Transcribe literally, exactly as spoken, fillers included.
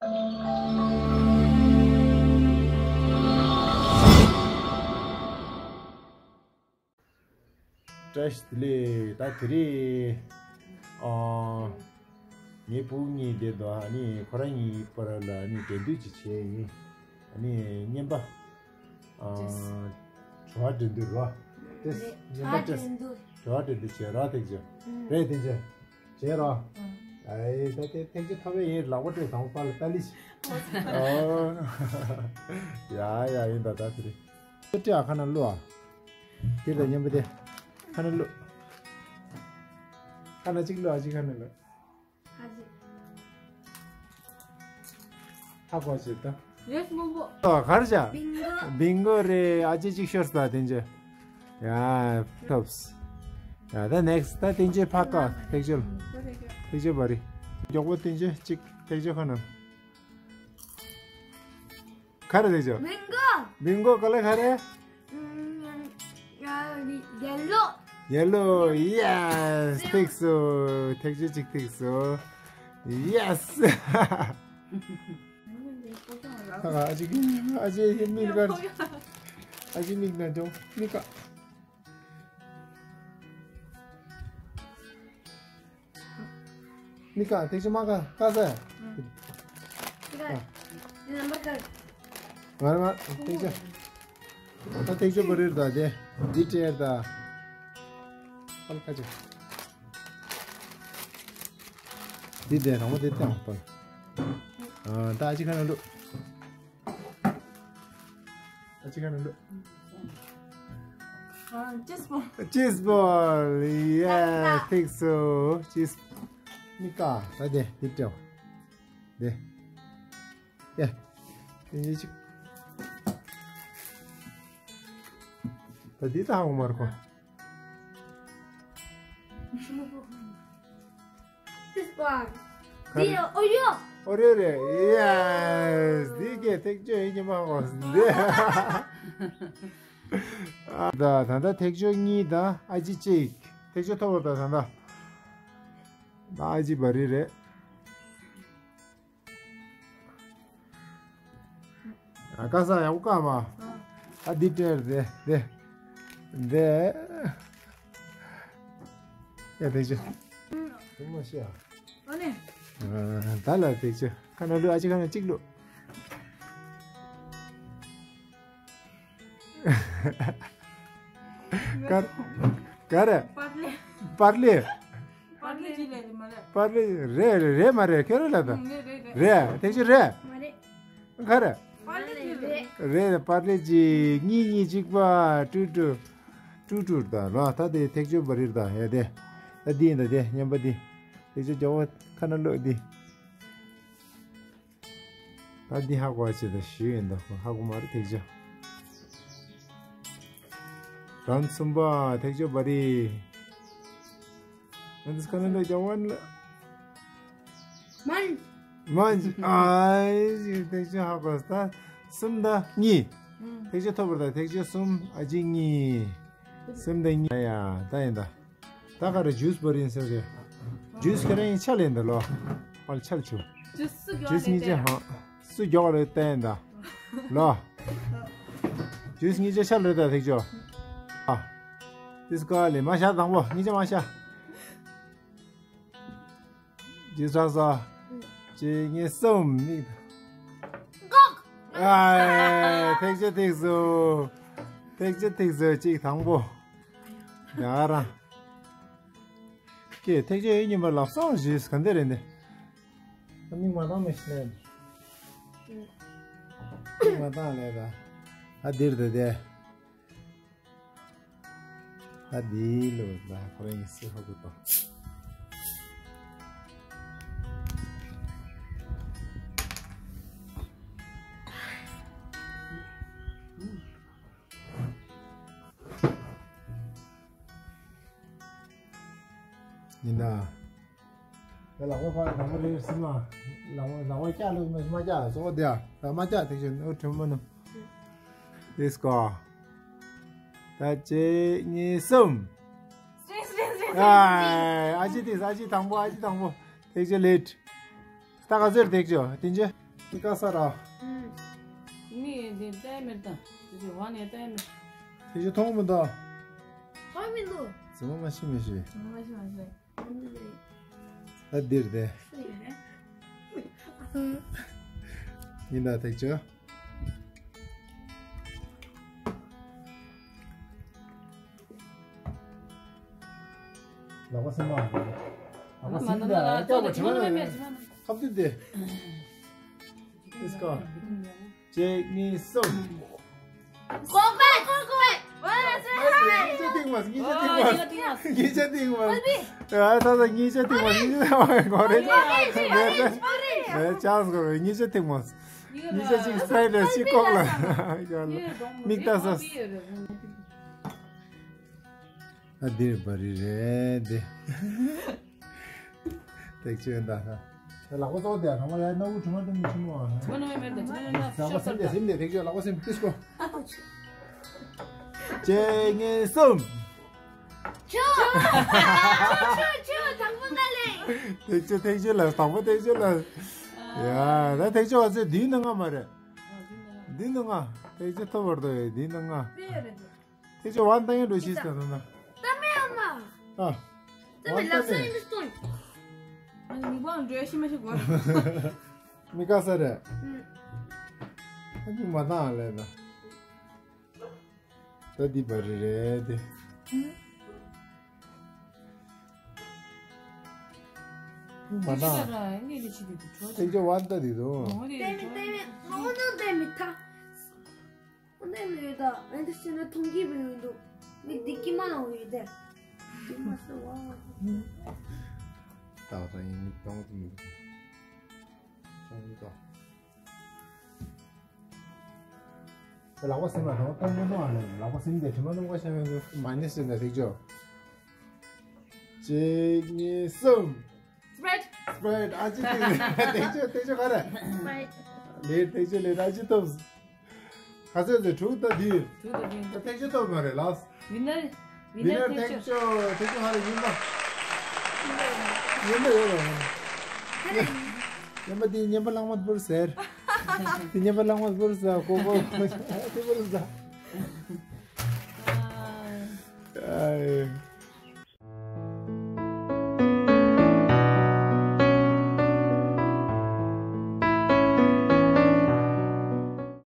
བཀྲ་ཤིས་བདེ་ལེགས། ད་དེ་རིང་ཨ་ངའི་བུ་གཉིས་བསྡད་འདུག་ཨ་ནི་ཁོ་རང་གཉིས་བར་ལ་ཨ་ནི་འགྲན་བསྡུར་ཅིག་བྱས་ཡིན། ཨ་ནི་རྔན་པ་ཨ་བྱ་བ་འགྲན་བསྡུར་རོ། ཏེས་རྔན་པ་ཏེས་བྱ་བ་འགྲན་བསྡུར་བྱས་རོགས་ཐེག་ཆེ། རེད་ཐེག་ཆེ། བྱས་རོགས། ཨའི་ད་ཏེ་ཐེག་ཆེ་ཐོབ་པའི་ཡིན། ལག་པ་སྤྲད་དང་པ་ལ་ཏ་ལི་ཤི། ཨོ། ཡ་ཡ་ཡིན་ད་ད་དེ་རེད། སྤྲད་ཨ་ཁ་ན་བླུག་ཨ། དེ་ལ་མཉམ་པོ་དེ། ཁ་ན་བླུག་ཁ་ན་གཅིག་བླུག་ཨ་གཅིག་ཁ་ན་བླུག་ཧ་གོ་ཞིག་ད། རེས་མོ་པོ། ཨ་གར་བྱ། བིང་གོ། བིང་གོ་རེད། ཨ་ཅེ་གཅིག་ཤོར་ས་དེ་འཇེ། ཡ་ཐོབས། ཡ་ད་ནེགསི་ད་དེ་འཇེ་ཕ་ཀ་ཐེག་ཆེ། ཐེག་ཆེ་བ་རི། མགྱོགས་པོ་དེ་འཇེ་གཅིག་ཐེག་ཆེ་ཁ་ན། ག་རེ་ཐེག་ཆེ། བིང་གོ། བིང་གོ་ག་ལེ་ག་རེ། ཡེ་ལོ། ཡེ་ལོ། ཡེས། ཐེག་སོ། ཐེག་ཆེ་གཅིག་ཐེག་སོ། ཡེས། ཨ་ཅེ་ཨ་ཅེ་མིག་ག་ཨ་ཅེ་མིག་ན་འཇོག་མིག་ག་མི་ཀ་ཐེག་ཆེ་མ་ཀ་ཀ་ས། ང་རང་ཐེག་ཆེ། ད་ཐེག་ཆེ་བ་རེད་ད་དེ། འདི་སྤྲད་ད། ཨལ་ཁ་ཆེ། འདི་དེ་རང་མ་དེ་སྟེང་པ། ད་ཨ་ཅི་ཁ་ན་འགྲོ། ཨ་ཅི་ཁ་ན་འགྲོ། ཅེས་པོ། ཅེས་པོ། ཡ་ཐེག་སོ། ཅེས། མི་ཀ་ད་དེ་དེ་སྤྲད། དེ། ཡ། དེ་ཡི་ཅིག་ད་འདི་ད་ཧ་གོ་མ་རེད་ཁོ། ཅེས་པོ། འདི་ཨོ་རི་ཡོ། ཨོ་རི་ཡོ་རེད། ཡེས། འདི་གས་ཐེག་ཆེ་ཡིན་གྱི་མ་གོ་འདི། ད་ད་ད་ཐེག་ཆེ་གཉིས་ད་ཨ་ཅེ་གཅིག་ཐེག་ཆེ་ཐོབ་པ་ད་ད་ད། ད་ཨ་ཅེ་བ་རི་རེད། ཨ་ཀ་ས་ཡག་པོ་ཀ་མ། ཨ་འདི་སྤྲད་དེ་དེ། དེ། ཡ་ཐེག་ཆེ། དེ་མ་ཤེས་ཨ། ཨ་ནི། ད་ལ་ཐེག་ཆེ་ཁ་ན་བླུག་ཨ་ཅེ་ཁ་ན་གཅིག་བླུག་ག་ག་རེ། པར་ལི། པར་ལི། པར་ལི་ཅི་རེད་མ་རེད། པར་ལི་རེད་རེད་རེད་མ་རེད་ཁྱོད་རེད་ལ་ད། ཨང་རེད་རེད་རེད། རེད་ཐེག་ཆེ་རེད། མ་རེད། ག་རེ། པར་ལི་ཅི་རེད། རེད་པར་ལི་ཅི་གཉིས་གཉིས་གཅིག་པ་ཀྲུ་ཀྲུ། ཀྲུ་ཀྲུ་ད་ལོ་ད་དེ་ཐེག་ཆེ་བ་རི་ད་ཡ་དེ། ད་འདི་ཡིན་ད་དེ་མཉམ་པ་འདི། ཐེག་ཆེ་རྒྱག་པ་ཁ་ན་བླུག་འདི། ད་འདི་ཧ་གོ་བ་བྱེད་ད་ཞུ་ཡིན་ད་ཧ་གོ་མ་རེད་ཐེག་ཆེ། རང་གསུམ་པ་ཐེག་ཆེ་བ་རི། ང་ཚོ་ཁ་ན་ལ་རྒྱག་པ་ནི། མན། མན། ཨའི་ཐེག་ཆེ་ཧ་གོ་ད་གསུམ་ད་གཉིས། ཐེག་ཆེ་ཐོབ་པ་ད་ཐེག་ཆེ་གསུམ་ཨ་ཅེ་གཉིས། གསུམ་ད་གཉིས་ཡ་ད་ཡིན་ད། ད་ག་རེ་ཇུས་བར་ཡིན་ཟེར་རེད། ཇུས་ཁྱེད་རང་ཡིན་ཆ་ལེན་ད་ལོ། པར་ཆལ་ཆུ། ཇུས་སུ་རྒྱག་ཇུས་གཉིས་ཆ་ཧང་། སུ་རྒྱག་རེད་བསྟན་ད། ལོ། ཇུས་གཉིས་ཆ་ཆལ་རེད་ད་ཐེག་ཆོ། ཨ། ཏིས་ཀ་ལེ་མ་ཤ་དང་པོ་གཉིས་ཆ་མ་ཤ། ཇུས་རག་ས། གཅིག་གཉིས་གསུམ་མིག་ཨ། ཐེག་ཆེ་ཐེག་སོ། ཐེག་ཆེ་ཐེག་སོ་གཅིག་དང་པོ། ཡ་རང་། ཀྱེ་ཐེག་ཆེ་ཡོད་ཉིན་པ་ལབ་སོང་ཞེས་ག་འདི་རེད་འདི། མིག་མ་བཏང་མི་ཤེས་ནས། མིག་མ་བཏང་ལས་ད། ཨ་འདིར་དེ་དེ། ཨ་འདི་ལོ་ད་ཁོ་རང་ཡིན་སྲིད་ཧ་གོ་ཏོ། ཡིན་ད། ད་ལག་པ་ཕར་ལག་པ་རེ་སིམ་ལ། ལག་པ་ལག་པ་བཀྱག་ལོ་མ་མ་བཀྱག་སོ་དེ་ཨ། ད་མ་བཀྱག་དེ་བཞིན་ཨོ་དྲི་མ་ནུ། ལེས་ཀོ། ད་གཅིག་གཉིས་གསུམ། ཨ་ཨ་ཅི་དེ་ཨ་ཅི་དང་པོ་ཨ་ཅི་དང་པོ། ཐེག་ཆོ་ལེད། ད་ག་ཚོད་ཐེག་ཆོ་དེ་ཆོ། ཀ་ས་ར། ཨུམ། མི་འདི་ལྟ་མེད་ད། དེ་ཚོ་བ་ནས་ལྟ་མེད། དེ་ཚོ་མཐོང་མི་འདུག་མཐོང་མི་འདུག་རྫི་མ་མ་ཤི་མི་ཤི། རྫི་མ་མ་ཤི་མ་ཤི། ད་འདིར་དེ། ཡིན་ད་ཐེག་ཆོད། ལག་པ་སེམས་མ། ལག་པ་སེམས་ད་ལ་ལ་ལ་ལ་ལ་ལ་ཁབ་ཏུ་དེ། ཨིས་ཀ་གཅིག་གཉིས་གསུམ། གོ་གོ་གོ་གོ། ངེད་ཅག་ཐེངས་མ། ངེད་ཅག་ཐེངས་མ། ངེད་ཅག་ཐེངས་མ། ཨ་ད་ད་ངེད་ཅག་ཐེངས་མ། ངེད་ཅག་ཐེངས་མ། གོ་རེ་ཅག་རེ་ཅག་གོ་རེ། ངེད་ཅག་ཐེངས་མ། ངེད་ཅག་གཅིག་སའི་ཌི་ལ་གཅིག་ལྐོག་ལ། མིག་ལྟ་ས། ཨ་འདིར་བ་རི་རེད་དེ། ཐེག་ཆོད་ད་ཧ། ལག་པ་ཙོག་དེ་ཐང་མ་ཡ་ནོར་བུ་གྲིབ་མ་དེ་མི་ཆེན་མོ་ཨ། ཁྱོད་ནོར་བུ་མེད་ད་ཁྱོད་ནོར་བུ་ལག་པ་སེམས་དེ་སེམས་དེ་ཐེག་ཆོད་ལག་པ་སེམས་ཏིས་ཀོ། གཅིག་གཉིས་གསུམ། ཆོད། ཆོད་ཆོད་དང་པོ་ང་ལེ། ཐེག་ཆོད་ཐེག་ཆོད་ལ་དང་པོ་ཐེག་ཆོད་ལ། ཡ་ད་ཐེག་ཆོད་བ་ཚོས་འདིའི་ནང་ང་མ་རེད། འདིའི་ནང་ང་ཐེག་ཆོད་ཐོབ་བར་དོ་ཡ་འདིའི་ནང་ང་། དེ་ཚོ་ཝན་ཏང་ཡང་འགྲོ་ཤེས་ཟེར་ན། ད་མེད་ཨ་མ། ཨ། ད་མེད་ལགས་སོ་ཡིན་འདུག་སྟོན། ཨ་ནི་མི་པང་འགྲོ་ཤེས་མ་ཤེས་གོ། མི་དགའ་ས་རེད། ཨ་ནི་མ་བཏང་ལས་ན། ད་འདི་བ་རི་རེད་དེ། མ་བཏང་། དེ་ཚོ་ཝན་ཏང་འདི་དུ། ཏེ་མི་ཏེ་མི་ང་འོ་ནོ་ཏེ་མི་ཐ། འོ་ནས་ལོས་ད་ཨེ་འདི་ཤེས་ན་མཐོང་གི་བས་འདུག་མི་འདི་ཀི་མ་ལ་འོ་ཡོད་དེ། ཀི་མ་ས་བ། ད་ད་ཡིན་མི་གཏོང་གི་མི་འདུག་གཏོང་གི་ད། ལག་པ་སེམས་ལ་གཏོང་གཏོང་གི་གཏོང་ཨ་ལེ། ལག་པ་སེམས་དེ་དྲི་མ་གཏོང་ག་ཤ་བའི་མ་ནི་སེམས་ལ་ཐེག་ཆོད། གཅིག་གཉིས་གསུམ། སི་པི་རེ་ཊི། སི་པི་རེ་ཊི། ཨ་ཅི་ཏི་ཐེག་ཆོད་ཐེག་ཆོད་ག་རེ། སི་པི་རེ་ཊི། ལེ་ཐེག་ཆོད་ལེ་ཨ་ཅི་ཐོབ། ག་ཚོད་ཚོད་དྲུག་ད་དུས། དྲུག་ད་དུས། ད་ཐེག་ཆོད་ཐོབ་མ་རེད་ལགས། ཝི་ནར། ཝི་ནར་ཐེག་ཆོད། ཐེག་ཆོད་ཧ་རེ་ཡིན་པ། ཡིན་པ་ཡོད་རེད། ཡིན་པ་དེ་ཉན་པ་ལྷག་མ་བུར་ཟེར། དེ་ཉན་པ་ལྷག་མ་བུར་ཟ་ཀོ་ཀོ་དེ་བུར་ཟ།